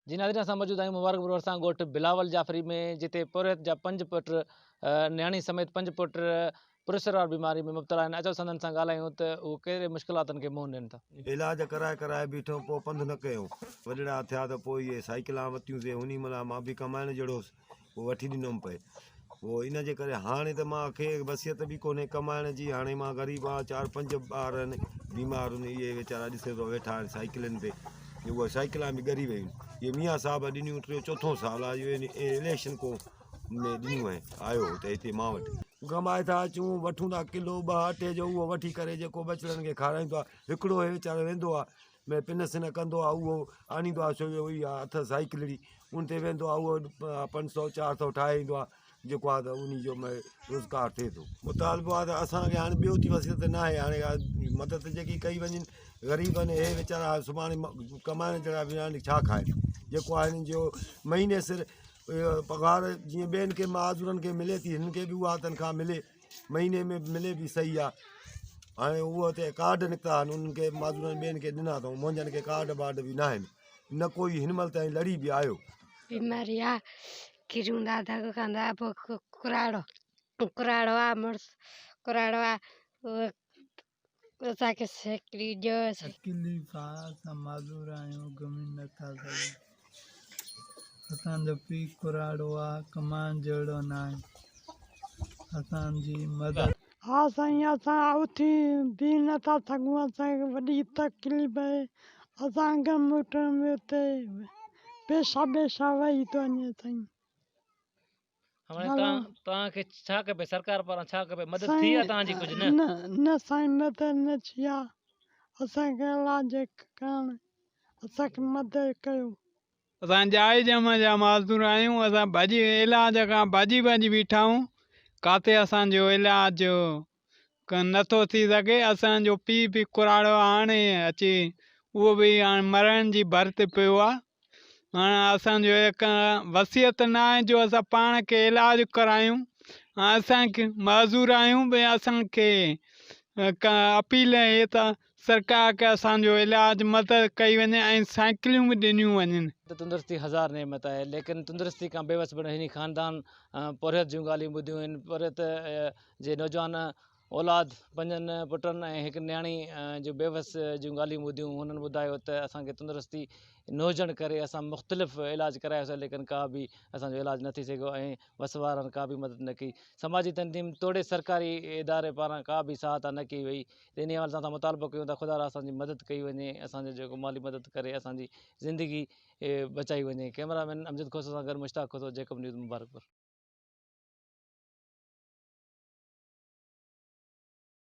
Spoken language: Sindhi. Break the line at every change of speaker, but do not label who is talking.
جي ناظرين اسان موجود آهيون مبارڪپور ڀرسان ڳوٺ بلاول جعفري ۾ جتي پورهيت جا پنج پٽ نياڻي سميت پنج پٽ پرسرار بيماري ۾ مبتلا آهن اچو سندن سان ڳالهايون ته هو ڪهڙي مشڪلاتن کي منهن ڏين ٿا.
علاج ڪرائي ڪرائي بيٺم پوء پنڌ نه ڪيو وڏڙا ٿيا ته پوء اهي سائيڪلان ورتيون سي انهي مهل مان به ڪمائڻ جهڙو هوس پوء وٺي ڏنم پئي پوء ان جي ڪري هاڻي ته مان کي وصيت به ڪونهي ڪمائڻ جي هاڻي مان غريب آهيان چار پنج ٻار آهن بيمار آهن اهي ويچارا ڏسي ٿو ويٺا آهن سائيڪلن تي اهي سائيڪلان به ڳري ويون اهي ميان صاحب ڏنيون ٽيون چوٿون سال آهي اهي اليڪشن کو ۾ ڏنيون آهن آيو هو ته هتي مان وٽ ڪمائي ٿا اچون وٺون ٿا ڪلو ٻه اٽي جو اهو وٺي ڪري جيڪو ٻچڙن کي کارائيندو آهي هڪڙو هي ويچارو ويندو آهي ۾ پن سن ڪندو آهي اهو آڻيندو آهي سو اهو ئي اٿس سائيڪلڙي ان تي ويندو آهي اهو 500 400 ٺاهي ايندو آهي جيڪو آهي ته ان جو روزگار ٿئي ٿو مطالبو آهي ته اسانکي هاڻي ٻيو ٿي وسيلت نه آهي هاڻي مدد جيڪي ڪئي وڃن غريب آهن اهي ويچارا سڀاڻي ڪمائڻ جهڙا به ناهن ڇا کائن جيڪو آهي هنن جو مهيني سر پگهار جيئن ٻين کي معذورن کي ملي ٿي هنن کي به اها تنخواهه ملي مهيني ۾ ملي به صحيح آهي هاڻي اهو اتي ڪارڊ نڪتا آهن انهن کي معذورن ٻين کي ڏنا اٿئون منهنجن کي ڪارڊ وارڊ به ناهن نه ڪوئي هن مهل تائين لڙي به آيو.
بيماري آ ڪريون ٿا ڌڪ کاندا پوء ڪراڙو ڪراڙو آ مڙس ڪراڙو آ اسان کي سيڪري ڏيو.
تڪليف آ اسان معذور آهيون گهمي نٿا سگهون اسان جو پيء ڪراڙو آ ڪمائڻ جهڙو ناهي اسان جي مدد.
ها سائين اسان اٿي بيهي نه ٿا سگهون اسان کي وڏي تڪليف آهي اسان کي موٽڻ ۾ اتي پيشا ٻيشا وهي ٿو وڃي سائين.
هاڻي توهان توهان کي ڇا کپي سرڪار پاران ڇا کپي مدد ٿي آ توهان جي ڪجهه نه؟
نه نه سائين مدد نه ٿي آ اسان کي علاج ڪرڻ اسان کي مدد ڪيو.
اسان ڄائي ڄم جا معذور آهيون اسان ڀڄي علاج کان ڀڄي ڀڄي بيٺا آهيون ڪاٿي اسان جو علاج نٿو ٿي سگهي اسان جو پيء به ڪراڙو هاڻي اچي اهو به هاڻي مرڻ جي ڀر تي پيو آهي هاڻي اسان جو هڪ وصيت نه آهي جو اسان پاڻ کي علاج ڪرايون اسان کي معذور آهيون ڀئي اسان کي اپيل اهي ته سرڪار کي اسان جو علاج مدد ڪئي وڃي ۽ سائيڪليون به ڏنيون وڃن.
ته تندرستي هزار نعمت آهي ليڪن تندرستي کان بيوس بڻيل هن خاندان پورهيت جون ڳالهيون ٻڌيون آهن پورهيت جي نوجوان اولاد پنجن پٽن ۽ هڪ نياڻي جون بيوس جون ڳالهيون ٻڌيون هنن ٻڌايو ته اسان کي تندرستي نه هجڻ ڪري اسان مختلف علاج ڪرايوسين ليڪن ڪا به اسان جو علاج نه ٿي سگهيو ۽ وس وارن ڪا به مدد نه ڪئي سماجي تنظيم توڙي سرڪاري اداري پاران ڪا به سهائتا نه ڪئي وئي ته انهي حوالي سان اسان مطالبو ڪيون ٿا خدا را اسان جي مدد ڪئي وڃي اسان جو جيڪو مالي مدد ڪري اسان جي زندگي بچائي وڃي ڪئميرا مين امجد کوسو سان گڏ مشتاق کوسو جيڪب نيوز مبارڪپور.